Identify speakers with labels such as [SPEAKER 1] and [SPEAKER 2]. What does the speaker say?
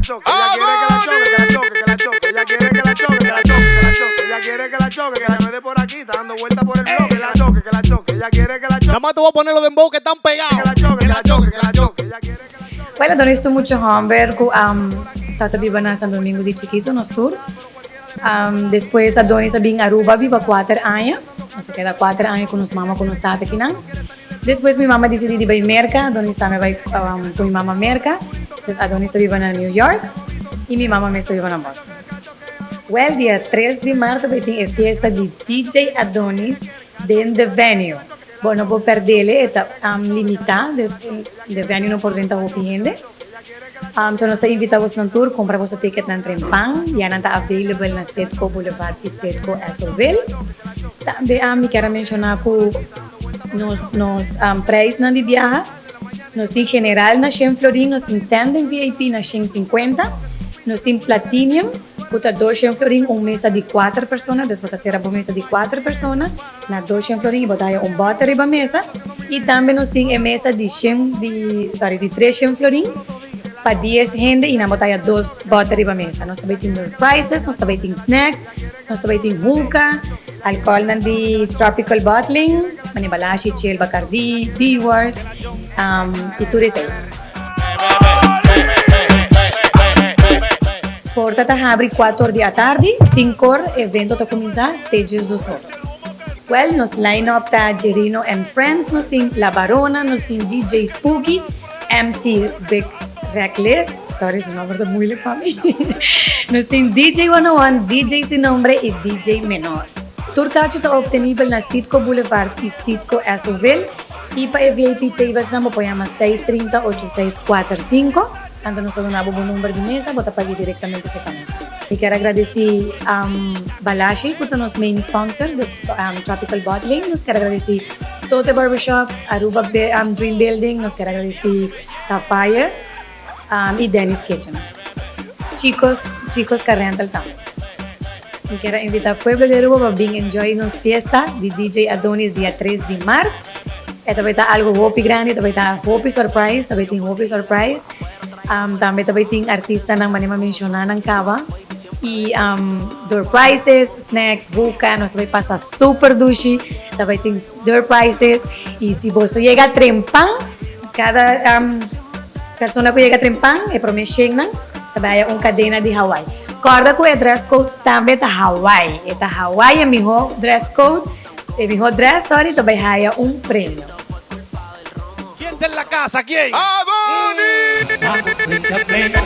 [SPEAKER 1] choque. Ella quiere que la choque, que la choque, que la choque. Ella quiere que la choque, que la choque, que la choque. Ella quiere que la choque, que la me dé por aquí, está dando vuelta por el bloque. Que la choque, que la choque. Ella quiere que la choque.
[SPEAKER 2] Nada más te voy a poner los dembow que están pegados.
[SPEAKER 1] Que la choque, que la choque, que la choque. Ella quiere que la choque.
[SPEAKER 3] Well, Adonis ta mucha homber cu tata biba na Santo Domingo di chikito, nos tur. Despues Adonis a bin Aruba biba cuater aña. Nos a keda cuater aña cu nos mama cu nos tata akinan. Despues mi mama dicidi di bay Merca, Adonis tambe a bay cu mi mama Merca. Pues Adonis ta biba na New York y mi mama mes ta biba na Boston. Well, dia tres di maart ta bay tin e fiesta di DJ Adonis den The Venue. Bo no por perdele, e ta limita, dus The Venue no por drenta hopi hende. So nos ta invita bosnan tur cumpra boso ticketnan trempan, ya nan ta available na Citgo Boulevard y Citgo Esoville. Tambe mi kier a menciona cu nos nos prijsnan di biaha, nos tin general na shen florin, nos tin standing VIP na shen cincuenta, nos tin platinum cu ta doshen florin un mesa di cuater persona, dus bo ta cera bo mesa di cuater persona. Na doshen florin y bo ta haya un boter riba mesa y tambe nos tin e mesa di shen di sorry di treshen florin pa dies hende y nan bo ta haya dos boter riba mesa. Nos ta bay tin door prizes, nos ta bay tin snacks, nos ta bay tin hookah, alcoholnan di Tropical Bottling, mane Balashi, Chel, Bacardi, Dewars y tur esey. Porta ta habri cuator di atardi, cincor evento ta cuminsa te diesdosor. Well, nos line up ta Jerino and Friends, nos tin La Barona, nos tin DJ Spooky, MC Big Reckless, sorry su nomber ta moeilijk pa mi, nos tin DJ 101, DJ Sin Nombre y DJ Menor. Tur kachi ta obtenibel na Citgo Boulevard y Citgo Esoville y pa e VIP tablesnan bo por yama seis trinta ocho seis kuater sinku. Anto nos ta duna bo bo number di mesa, bo ta pag'é directamente serka nos. Mi kier agradeci Balashi cu ta nos main sponsor, dus Tropical Bottling. Nos kier agradeci Tote Barbershop, Aruba Dream Building, nos kier agradeci Sapphire y Denny's Kitchen. Chicos, Chicos Car Rental tambe. Mi kier a invita pueblo di Aruba pa bin enjoy nos fiesta di DJ Adonis dia tres di mart. E ta bay ta algo hopi grandi, ta bay ta hopi surprise, ta bay tin hopi surprise. Tambe ta bay tin artistanan manera mi a menciona nan caba. Y door prizes, snacks, hookah, nos ta bay pasa super dushi. Ta bay tin door prizes y si boso yega trempan, cada persona cu yega trempan, e prome shennan ta bay haya un cadena di Hawaii. Corda cu e dress code tambe ta Hawaii. E ta Hawaii e miho dress code. E miho dress, sorry, ta bay haya un premio.
[SPEAKER 2] Quién ta en la casa? Quién?
[SPEAKER 1] Adonis!
[SPEAKER 4] Vamos frente a frente.